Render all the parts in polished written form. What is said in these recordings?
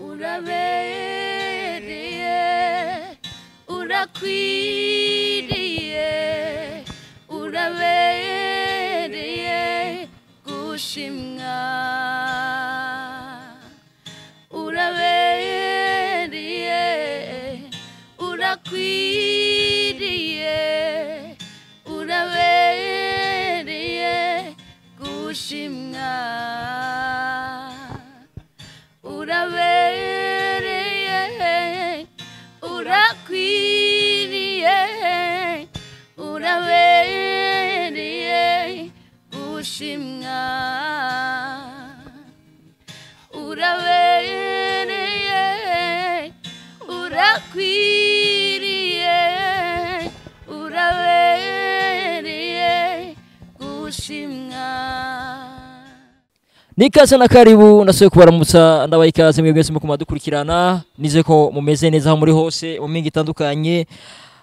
Urabereye, urakwiriye, urabereye gushimwa. Urabereye, urakwiriye, urabereye gushimwa. Urabereye, urakwiriye, urabereye gushimwa. Urabereye, urakwiriye, urabereye gushimwa. Nikaze na karibu, ndasubiye kubaramutsa, ndabaha ikaze mwebwe mwese muko dukurikirana. Nize ko mumeze neza aho muri hose mu mingi itandukanye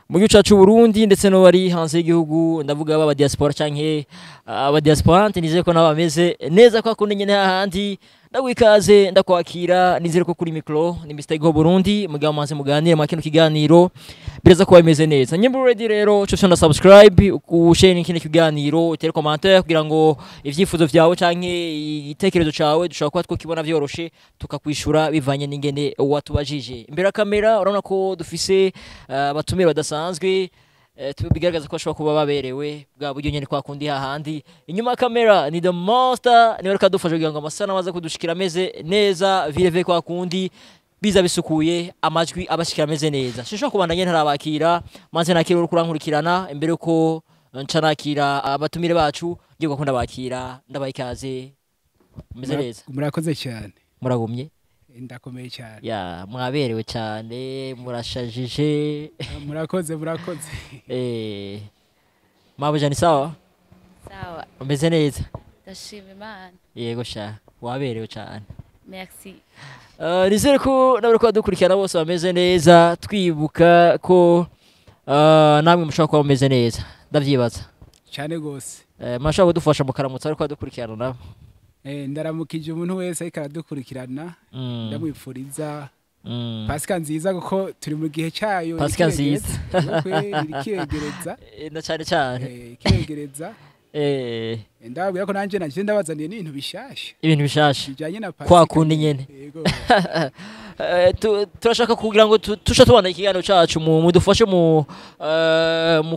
mu gihugu cyacu Burundi, ndetse no bari hanze y'igihugu, ndavuga aba diaspora canke aba diasporante. Nizeye ko nabo bameze neza kwa kundi nyene hahandi. Ndaguha ikaze, ndakwakira. Nizere ko kuri micro ni Mr. Go Burundi, mugabo manze muganire mu kino kiganiro bireza kuba bimeze neza. Nyimba ready rero, cyo na subscribe, ushare kino kiganiro, utere commentaire kugira ngo ivyifuzo vyawe canke igitekerezo cawe dushobora kuba twokibona vyoroshe, tukakwishura bivanye n'ingene watubajije. Imbere ya kamera urabona ko dufise abatumire badasanzwe, bigaragaza ko bashobora kuba baberewe bwa buryo nyene kwa kundi hahandi. Inyuma ya kamera ni the monster, niwe ariko adufasha kugira ngo amasanamu aze kudushikira ameze neza vireve kwa kundi biza bisukuye, amajwi abashikira ameze neza. Sinshobora kubandanya ntarabakira. Manze nakira uri kurankurikirana imbere yuko nca nakira abatumire bacu. Ngiye gukunda bakira, ndabaha ikaze. Mumeze neza? Murakoze cyane. Muragumye? Ndakomeye cyane. Ya, mwaberewe cyane, murashajije. Murakoze, murakoze. Mabuja, ni sawa? Sawa. Umeze neza? Ndashima Imana. Yego sha, waberewe cyane. Merci. Nizere ko n'abari kubadukurikirana bose bameze neza, twibuka ko namwe mushobora kuba mumeze neza, ndavyibaza. Cyane rwose. Murashobora kudufasha mukaramutsa ariko badukurikirana nabo. Ndaramukije umuntu wese ariko aradukurikirana, ndamwipfuriza Pasika nziza kuko turi mu gihe cyayo. Pasika nziza. Ikiregereza. Na cyane cyane. Ikiregereza. Ndababwira ko nanje ndabazaniye n'ibintu bishasha. Ibintu bishasha. Bijanye na Pasika. Kwa kundi nyene. Yego. Turashaka kugira ngo tusha tubana ikiganiro cacu, mudufashe mu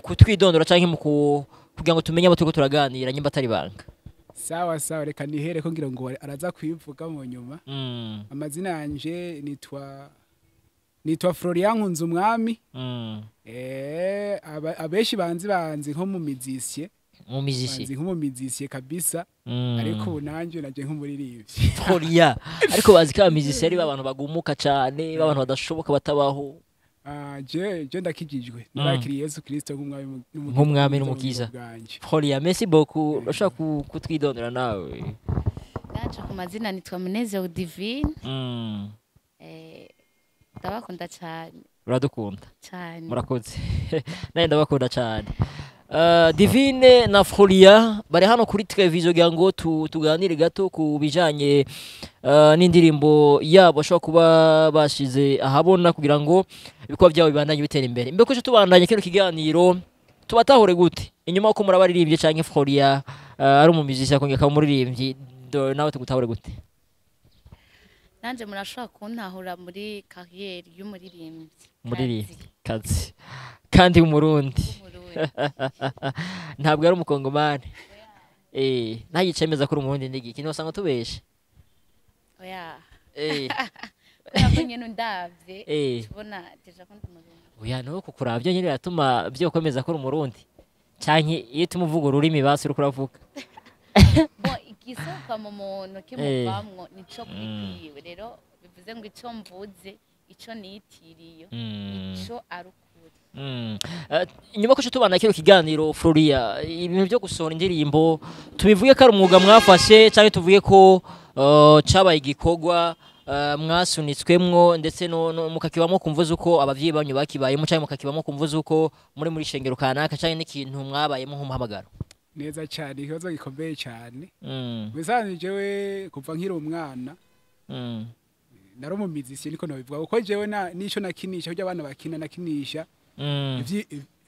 kutwidondora canke mu kugira ngo tumenye abo turiko turaganira, nyimba atari banga. Sawa sawa, reka nihere ko ngira ngo araza kwivuga mu nyuma. Amazina yanje nitwa Florian Nkunzumwami. Abenshi banzi nko mu musicien. Mu musicien. Banzi nko mu musicien kabisa. Ariko ubu nanje naje nk'umuririmbyi. Florian, ariko bazi ko abamizisiye ari abantu bagumuka cane, b'abantu badashoboka, batabaho. Ah, je ndakijijwe. Narakiriye Yesu Kristo nk'umwami n'umukiza. Nk'umwami n'umukiza. Bwanje. Florian, merci beaucoup. Urashobora kutwidondora nawe? Naje ku mazina nitwa Munezero Divine. Ndabakunda cyane. Uradukunda? Cyane. Murakoze, nawe ndabakunda cyane. Divine na Floria bari hano kuri televiziyo kugira ngo tuganire gato ku bijanye n'indirimbo yabo bashobora kuba bashize ahabona kugira ngo ibikorwa byabo bibandanye bitera imbere. Mbere ko tubandanye kino kiganiro, tubatahure gute inyuma ko murabaririmbye, canke Floria ari umumiziki akongera akaba umuririmbyi, nawe tugutahure gute? Nanje murashobora kuntahura muri carrière y'umuririmbyi. Umuririmbyi kazi kandi w'Umurundi. W'Umurundi. Ntabwo ari umukongomani, ntagicemeza ko uri Umurundi n'igiki ntiwasanga tubeshe. Oya. Kubera ko nyene undavye, tubona déjà ko ndi Umurundi. Oya, no kukuravyo nyene biratuma vyokwemeza ko uri Umurundi, canke iyo tumuvuga ururimi basi uriko uravuga. Bon, igisohoka mu muntu kimuvamwo nico kuri rero, bivuze ngo ico mvuze, ico nitiriye, ico ari ukuri. Inyuma ko tubana kino kiganiro, Floria, ibintu byo gusohora indirimbo, tubivuge ko ari umwuga mwafashe, cyangwa tuvuge ko cabaye igikorwa mwasunitswemwo, ndetse no mukakibamo kumva uko abavyeyi banyu bakibayemo, cyangwa mukakibamo kumva uko muri shengero kanaka, cyangwa n'ikintu mwabayemo nk'umuhamagaro? Neza cyane, ikibazo gikomeye cyane. Bisanzwe jewe kuva nkiri umwana Nari umu musicien, niko nobivuga, kuko jewe na nico nakinisha kurya abana bakina, nakinisha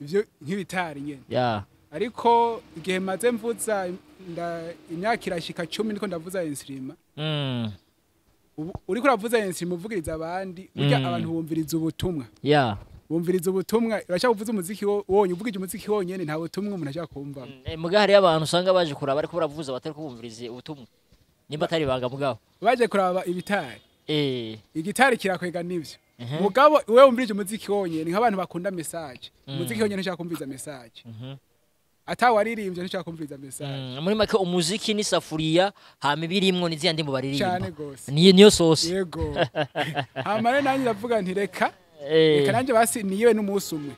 ivyo nk'ibitari nyene. Ariko igihe maze mvuza imyaka irashika 10 niko ndavuza instrument. Ubu uriko uravuza instrument uvugiriza abandi, burya abantu bumviriza ubutumwa. Bumviriza ubutumwa, urashaka kuvuza umuziki wonyene, uvugije umuziki wonyene nta butumwa umuntu ashaka kumva. Muga hariyo abantu usanga baje kuraba ariko baravuza batari kubumviriza ubutumwa, nimba atari ibanga mugabo. Baje kuraba ibitari. Igitari kirakwega nivyo. Mugabo wewe wumvirije umuziki wonyene, nk'abantu bakunda message. Umuziki wonyene ntushaka kumviriza message. Atawaririmbye ntushaka kumviriza message. Muri make umuziki ni safuriya, hama ibirimwo ni ziriya ndimbo baririmba. Cyane gose. Niyo sosi. Yego. Hama rero nanjye ndavuga nti reka reka nanjye basi niyewe n'umunsi umwe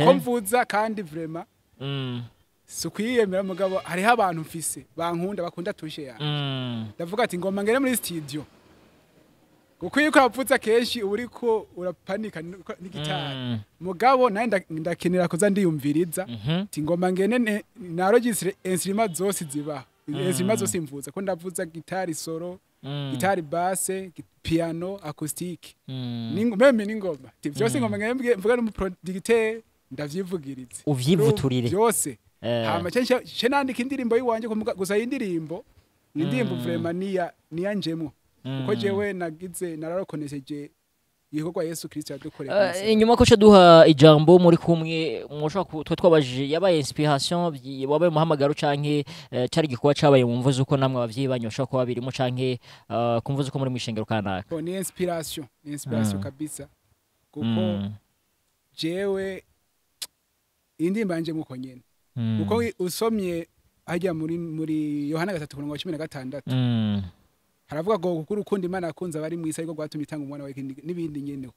ko mvuza, kandi vraiment si ukwiyemera, mugabo hariho abantu mfise bankunda, bakunda touche yanjye. Ndavuga ati ngomba ngere muri studio, kuko iyo uravuza kenshi uba uriko urapanika n'igitari. Mugabo nawe ndakenera kuza ndiyumviriza. Ati ngomba ngene naregistre instrument zose zibaho, instrument zose mvuza, ko ndavuza gitari solo, gitari basse, piano acoustique, même n'ingoma. Ati vyose ngomba ngene mvuga n'umuproducteur ndavyivugirize. Uvyivuturire. Byose. Hama ce nandika indirimbo yiwanje gusa iyi ndirimbo ni indirimbo vraiment niya njemo, kuko jewe nagize nararokonesheje igikorwa Yesu Kristo yadukoreye ku musaraba. Inyuma ko duha ijambo muri kumwe, mushobora twe twabajije yabaye inspiration, wabaye umuhamagaro canke cari igikorwa cabaye mu mvu z'uko namwe abavyeyi banyu bashobora kuba birimo, canke ku mvu z'uko muri mw'ishengero kanaka? Bon, ni inspiration, ni inspiration kabisa, kuko jewe iyi ndirimbo yanje muko nyene, kuko usomye hajya muri Yohana 3:16, haravuga ngo kuko urukundo Imana yakunze abari mw'isi ariko rwatumye itanga umwana wawe n'ibindi nyene.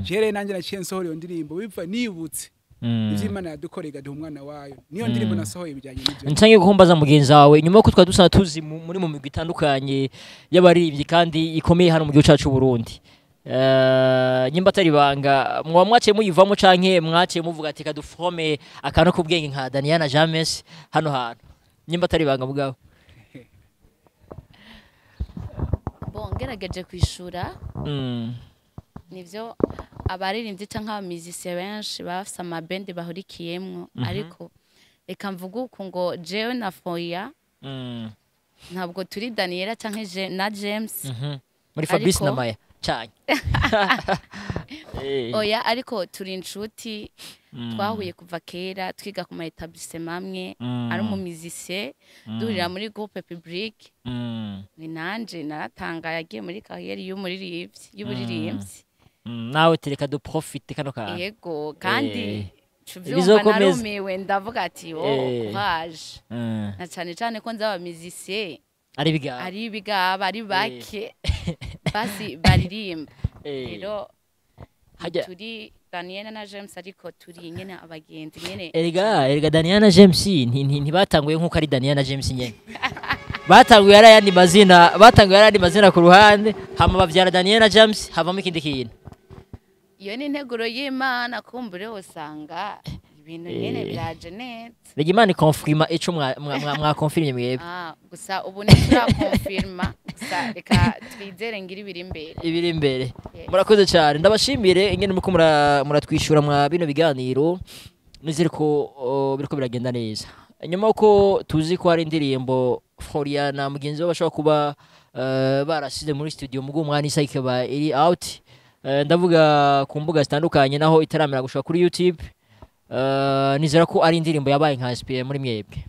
Jere nanjye naciye nsohora iyo ndirimbo biva nibutse ivyo Imana yadukoreye igaduha umwana wayo. Niyo ndirimbo nasohoye bijyanye n'ivyo. Nsange guhombaza mugenzi wawe, inyuma yuko twari dusanzwe tuzi muri mu migwi itandukanye y'abaririmbyi kandi ikomeye hano mu gihugu cyacu c'u Burundi, nyimba atari ibanga, mwoba mwaciye muyivamo canke mwaciye muvuga ati kadufome akantu k'ubwenge nka Daniel na James hano hantu, nyimba atari ibanga mugabo? Bon, ngerageje kwishura, nivyo, abaririmbyi canke abamizisiye benshi baba bafise amabendi bahurikiyemwo, ariko reka mvuge uku ngo jewe na Foya ntabwo turi Daniela canke na James. Muri Fabrice Ariko na Maya cyane. Oya, ariko turi inshuti, twahuye kuva kera twiga ku ma établissement amwe, ari umu musicien, duhurira muri groupe publique. Ni nanje naratangaye agiye muri carrière y'uburirimbyi. Nawe tereka duprofite kano kantu. Yego, kandi cuvyumva Bizokomeza. narumiwe, ndavuga ati oh, courage, na cane cane ko nzi aba musicien ari bigaba, ari ibigaba, ari bake basi baririmba. Rero turi Daniela na James, ariko turi nyene abagenzi nyene. Erega Daniel na James ntibatanguye nkuko ari Daniel na James nyene, batanguye ari ayandi mazina, batanguye ari ayandi mazina ku ruhande, hama bavyara Daniel na James, havamo ikindi kintu. Iyo ni integuro y'Imana, kumbure usanga ibintu nyene biraje neza. Rega Imana ikonfirma ico mwakonfirmye mwebwe. Ah, gusa ubu ntiturakonfirma, gusa reka twizere ngira ibiri imbere. Ibiri imbere. Yes. Murakoze cyane, ndabashimire ingene muko muratwishura mwa bino biganiro, nizere ko biriko biragenda neza. Nyuma uko tuzi ko hari indirimbo Floria na mugenzi we bashobora kuba barasize muri studio, mugo umwana isa ikaba iri out, ndavuga ku mbuga zitandukanye naho itaramera gushika kuri YouTube, nizera ko ari indirimbo yabaye nka inspire muri mwebwe.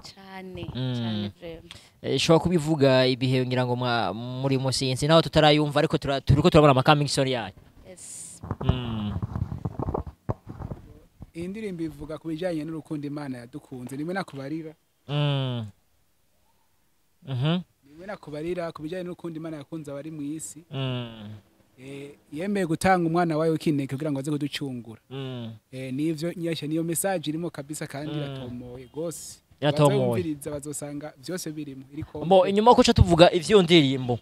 Cane, cane vraiment. Ishobora kubivuga ibihe ngira ngo muri musinzi naho tutarayumva, ariko turiko turabona ama coming soon yayo. Yes. Iyi ndirimbo ivuga ku bijyanye n'urukundo Imana yadukunze, nimwe nakubarira. Nimwe nakubarira ku bijyanye n'urukundo Imana yakunze abari mu isi. Yemeye gutanga umwana wayo w'ikinege kugira ngo aze kuducungura. Nivyo nyashya, niyo message irimo kabisa, kandi iratomoye gose. Iratomoye. Bazumviriza bazosanga byose birimo, iriko. Mbo inyuma ko tuvuga ivyo ndirimbo,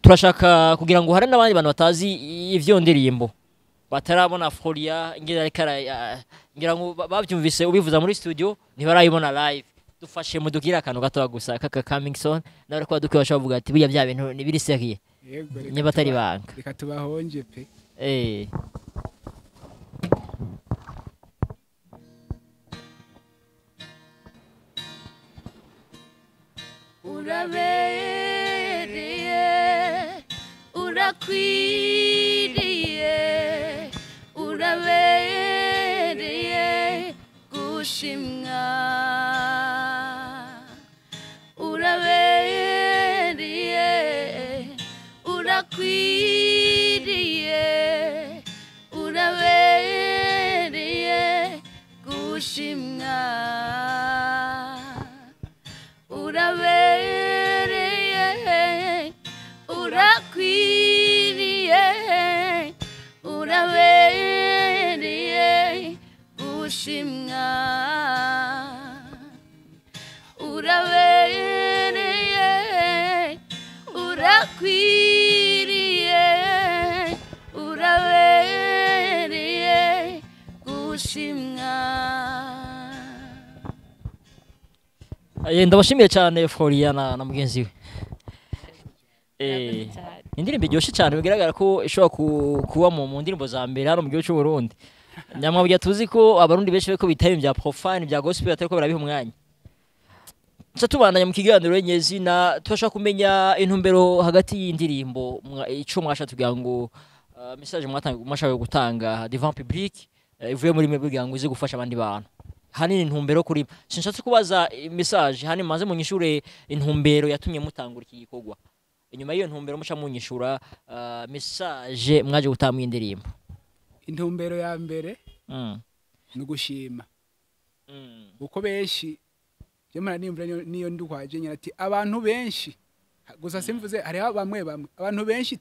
turashaka kugira ngo hari n'abandi bantu batazi ivyo ndirimbo, batarabona Floria ngira ariko ngira ngo bavyumvise ubivuza muri studio, ntibarayibona live. Dufashe mudugire akantu gato gusa kaka coming soon, nawe ko baduke bashobora kuvuga ati burya bya bintu ni biri sérieux. Yego, reka Niba atari ibanga. Reka tubahonje pe. Urabereye, urakwiriye, urabereye gushimwa. Urabereye, urakwiriye, urabereye gushimwa. Urabereye, urakwiriye, urabereye gushimwa. Urabereye, urakwiriye, urabereye gushimwa. Ndabashimiye cyane Floria na mugenzi we. Indirimbo iryoshye cyane, bigaragara ko ishobora kuba mu ndirimbo za mbere hano mu gihugu cy'u Burundi. Nyamwabya tuzi ko abarundi benshi bariko bitaba ibya profane, bya gospel, atariko barabiha umwanya. Nca tubandanya mu kiganiro nyezina, turashaka kumenya intumbero hagati y'indirimbo, ico mwashatse kugira ngo message mwashaka gutanga devant public, ivuye muri mwe kugira ngo ize gufasha abandi bantu. Hanini intumbero kuri sinshatse kubaza message, hani maze munyishure intumbero yatumye mutangura iki gikorwa. Inyuma y'iyo ntumbero muca munyishura message mwaje gutanga indirimbo. Intumbero ya mbere ni ugushima. Uko benshi je mara nimvura niyo ndukwaje nyina ati abantu benshi gusa simvuze hariho bamwe bamwe abantu benshi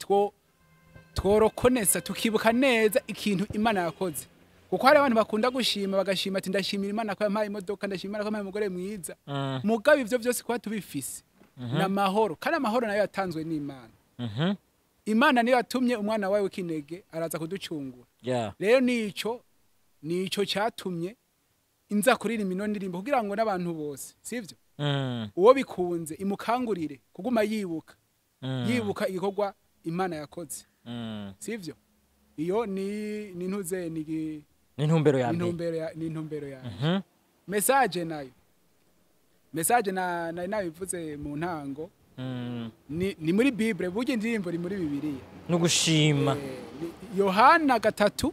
tworokonesa tukibuka neza ikintu Imana yakoze. Kuko hari abantu bakunda gushima bagashima ati ndashimira Imana ko yampaye imodoka, ndashimira Imana ko yampaye umugore mwiza. Mugabe ivyo byose kuba tubifise na mahoro, kandi amahoro nayo yatanzwe n'Imana. Imana niyo yatumye umwana wawe w'ikinege araza kuducungura. Rero nico cyatumye inza kuririmba ino ndirimbo kugira ngo n'abantu bose, sivyo? Uwo bikunze imukangurire kuguma yibuka. Yibuka igikorwa Imana yakoze. Sivyo? Iyo ni ntuze ni intumbero ya mbere. Ni intumbero ya. Message nayo. Message na nabivuze mu ntango. Ni muri Bible, burya indirimbo ni muri Bibiliya. No gushima. Yohana 3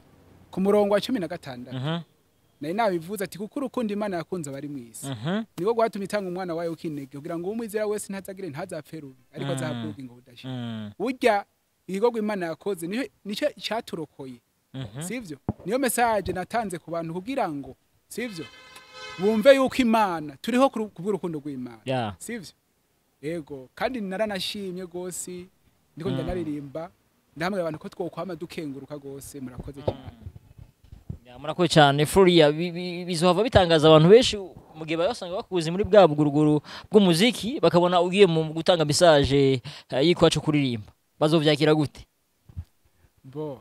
ku murongo wa 16. Nari nabivuze ati kuko urukundo Imana yakunze abari mwisi. Niko gwatumye itanga umwana wayo w'ikinege kugira ngo umwizera wese ntazagire ntazapfe rubi, ariko azahabwe ubugingo budashira. Burya igikorwa Imana yakoze nico cyaturokoye. Sivyo? Niyo message natanze ku bantu kugira ngo, sivyo, bumve yuko Imana turiho kubw'urukundo rw'Imana. Sivyo? Ego, kandi naranashimye gose ndiko ndanaririmba ndahamwe abantu ko twokwama dukenguruka gose. Murakoze cyane. Murakoze cyane Floria. Bizohava bitangaza abantu benshi mu gihe basanga bakuzi muri bwa buguruguru bw'umuziki, bakabona ugiye mu gutanga message y'ikwacu kuririmba, bazovyakira gute? Bo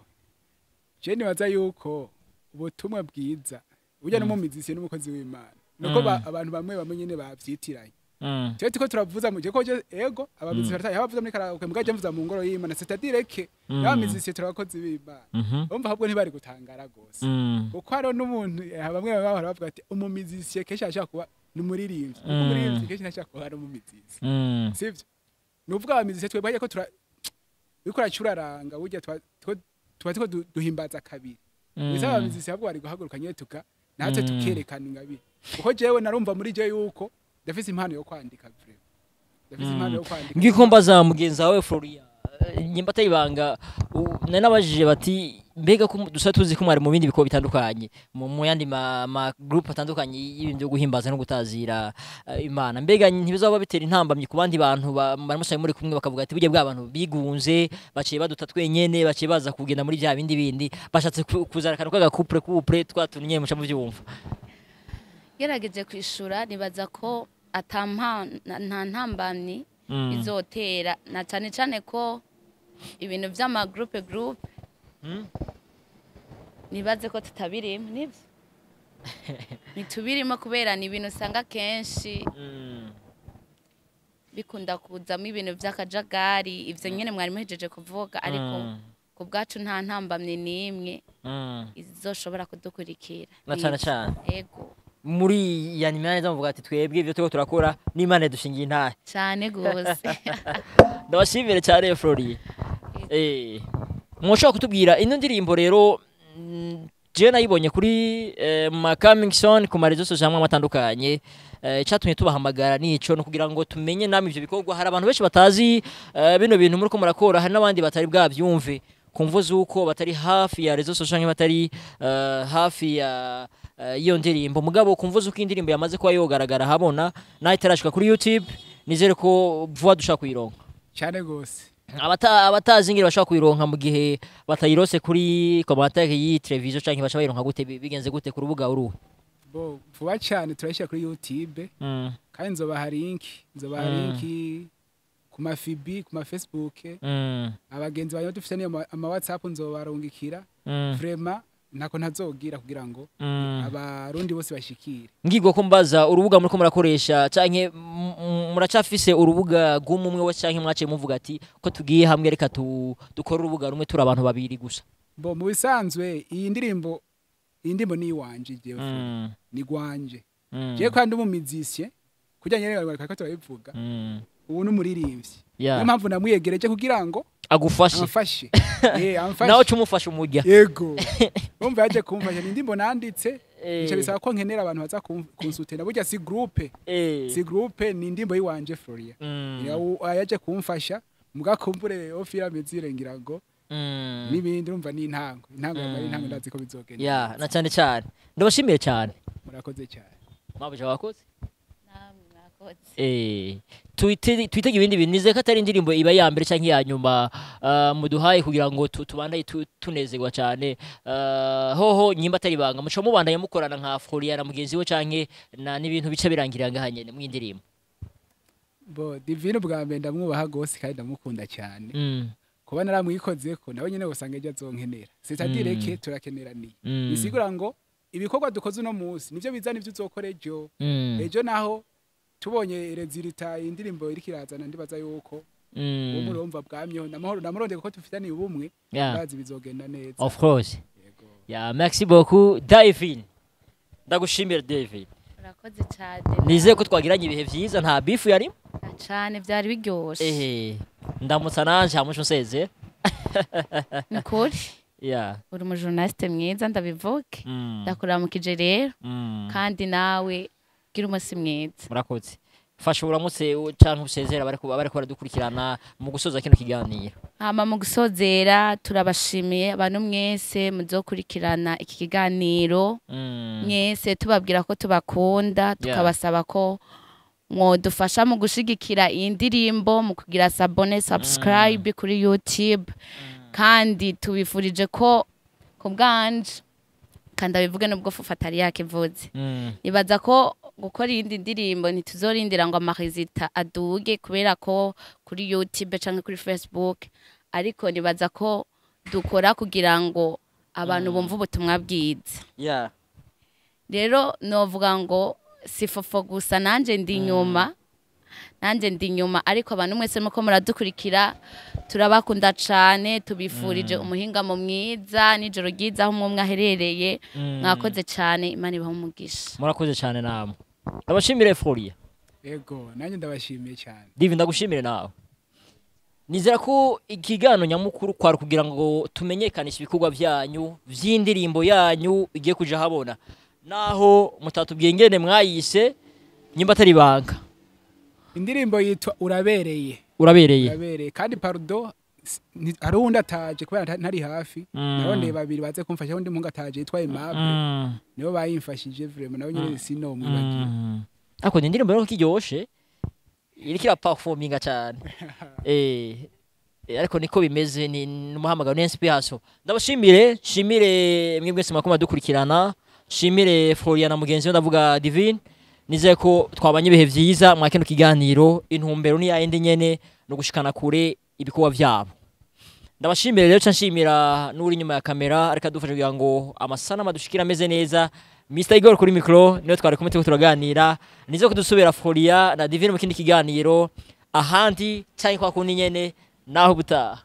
je nibaza yuko ubutumwa bwiza burya n'umumizisi n'umukozi w'Imana nuko abantu bamwe bamwe nyene bavyitiranye. Twe tiko turavuza mu gihe ko ego abamizisi barataye abavuza muri karaoke mugaje mvuza mu ngoro y'Imana, c'est-à-dire que abamizisi turabakozi b'Imana. Umva ahubwo ntibari gutangara gose. Kuko hariho n'umuntu bamwe bahora bavuga ati umumizisi kenshi ashaka kuba n'umuririmbyi, kuko umuririmbyi kenshi ntashaka kuba ari umumizisi. Sivyo? Nuvuga abamizisi twebwe ko turabikora curaranga burya tuba tuko duhimbaza kabiri. Bisaba abamizisi ahubwo bari guhaguruka nyene tuka natwe tukerekana ingabire. Kuko jewe narumva muri je yuko ndafise impano yo kwandika vraiment. Ndafise impano yo kwandika. Ngiko mbaza mugenzi wawe Floria, nyimba atayibanga, nari nabajije bati mbega ko dusa tuzi ko mwari mu bindi bikorwa bitandukanye, mu yandi ma group atandukanye y'ibintu byo guhimbaza no gutazira Imana, mbega ntibizaba bitera intambamyi ku bandi bantu bari muri kumwe bakavuga ati burya bwa bantu bigunze baciye baduta twenyene, baciye baza kugenda muri bya bindi bindi, bashatse kuzana akantu kaga couple twatunye muca mu byumva. Gerageje kwishura nibaza ko nta ntambamyi izotera, na cyane cyane ko ibintu vy'ama groupe nibaze ko tutabirimo, nivyo nitubirimo kubera ni ibintu usanga kenshi Bikunda kuzamo ibintu by'akajagari, ivyo nyene mwari muhejeje kuvuga, ariko ku bwacu nta ntambamye n'imwe izoshobora kudukurikira. Na cane cane. Ego. Muri ya nimana neza muvuga ati twebwe ivyo turiko turakora n'Imana dushingiye intahe. Cane gose. Ndabashimire cyane Flori. Mwoshobora kutubwira ino ndirimbo rero, jewe nayibonye kuri ma coming soon ku ma réseaux sociaux amwe atandukanye. Icatumye tubahamagara nico no kugira ngo tumenye namwe ivyo bikorwa. Hari abantu benshi batazi bino bintu muriko murakora, hari n'abandi batari bwavyumve kumvo zuko batari hafi ya réseaux sociaux canke batari hafi ya iyo ndirimbo. Mugabo kumvo zuko indirimbo yamaze kuba yogaragara habona naho itarashika kuri YouTube, nizere ko vuba dushaka kuyironka. Cyane gose. Abatazi ingene bashobora kuyironka mu gihe batayirose kuri commentaire y'iyi televiziyo canke baca bayironka gute, bigenze gute ku rubuga uruhe? Bo vuba cyane turayishyira kuri YouTube, kandi nzobaha link, nzobaha link ku ma FB, ku ma Facebook. Abagenzi banyu dufite niyo ama WhatsApp nzobarungikira. Vraiment ntako ntazogira kugira ngo abarundi bose bashikire. Ngirwa ko mbaza urubuga muriko murakoresha, canke muracafise urubuga rw'umwe wese, canke mwaciye muvuga ati ko tugiye hamwe reka dukore urubuga rumwe turi abantu babiri gusa? Bo mu bisanzwe iyi ndirimbo ni iwanje jewe, ni gwanje jewe, kandi umu musicien kugira nyene bariko turabivuga, ubu n'umuririmbyi. Niyo mpamvu namwiyegereje kugira ngo agufashe. Amfashe, amfashe. Nawe cumufasha umurya. Yego, urumva yaje kumfasha. Ni indirimbo nanditse, bica bisaba ko nkenera abantu baza kunsutena. Burya si groupe, si groupe, ni indirimbo yiwanje Floria. Yaje kumfasha mugakumbure ofira mezire ngira ngo n'ibindi. Urumva ni intango, intango yamara intango, ndazi ko bizogenda. Ya, na cyane cyane ndabashimiye cyane. Murakoze cyane. Mabuja, wakoze. Namwe mwakoze. Twitege ibindi bintu. Nizeye ko atari indirimbo iba ya mbere canke iya nyuma muduhaye kugira ngo tubandanye tunezerwa cyane. Hoho nyimba atari ibanga, muca mubandanya mukorana nka Floria na mugenzi we, canke na n'ibintu bica birangirira ngaha nyene mu indirimbo? Bo Divine bwa mbere ndamwubaha gose kandi ndamukunda cyane. Kuba naramwikozeko nawe nyene usanga ejo azonkenera, c'est-à-dire que turakeneraniye. Bisigura ngo ibikorwa dukoze uno munsi nivyo bizana ivyo uzokora ejo. Ejo naho tubonye résultat indirimbo iriko irazana, ndibaza yuko uwo murumva bwamyeho namahoro namurondeye kuko dufitaniye ubumwe. Ndazi bizogenda neza. Of course. Yego. Ya, merci beaucoup David, ndagushimira David. Urakoze cyane. Nizeye ko twagiranye ibihe vyiza, nta bifu yari. Cyane, byari biryoshe. Ndamutsa nanje hamuco nsezera. Ni kuri uri umujournaliste mwiza, ndabivuge. Ndakuramukije rero. Kandi nawe gira umunsi mwiza. Murakoze. Fasha uramutse canke usezera bariko baradukurikirana mu gusoza kino kiganiro. Hama mu gusozera, turabashimiye abantu mwese muzokurikirana iki kiganiro. Mwese tubabwira ko tubakunda, tukabasaba ko mwodufasha mu gushigikira iyi ndirimbo mu kugira s'abonner, subscribe kuri YouTube. Kandi tubifurije ko ku bwanje, kandi abivuge nubwo Fufa atari yakivuze, nibaza ko gukora iyindi ndirimbo ntituzorindira ngo ama résultats aduge kubera ko kuri YouTube canke kuri Facebook, ariko nibaza ko dukora kugira ngo abantu bumve ubutumwa bwiza. Rero novuga ngo si Fofo gusa, nanje ndi inyuma, nanjye ndi inyuma. Ariko abantu mwese muko muradukurikira, turabakunda cane, tubifurije umuhingamo mwiza n'ijoro ryiza aho umwe aherereye. Mwakoze cane, Imana ibahe umugisha. Murakoze cyane namwe, ndabashimire Floria. Yego, nanjye ndabashimiye cyane. Divi, ndagushimire nawe. Nizera ko ikiganiro nyamukuru kwari kugira ngo tumenyekanishe ibikorwa byanyu vy'indirimbo yanyu igiye kuja habona, naho mutatubwiye ingene mwayise, nyimba atari ibanga. Indirimbo yitwa Urabereye. Urabereye. Urabereye. Kandi pardon, hari uwundi ataje kubera ntari hafi. Narondeye babiri baze kumfasha, undi muhungu ataje yitwa Aimable. Nibo bayimfashije vraiment, nawe nyene sinomwibagira. Ariko ni indirimbo rero kiryoshe, iriko iraperforminga cyane. Ariko niko bimeze, ni n'umuhamagaro, ni inspiration. Ndabashimire, shimire mwe mwese mwakoma dukurikirana, shimire Floria na mugenzi we, ndavuga Divine. Nizeye ko twabanye ibihe vyiza mwa kino kiganiro. Intumbero ni yayindi nyene, no gushikana kure ibikorwa vyabo. Ndabashimire rero, ca nshimira n'uri inyuma ya kamera ariko adufasha kugira ngo amasanamu adushikire ameze neza. Mr Igor kuri micro niyo twari kumwe turiko turaganira. Nizeye ko dusubira, Floria na Divine, mu kindi kiganiro. Ahandi cyangwa kwa kundi nyene, naho ubutaha.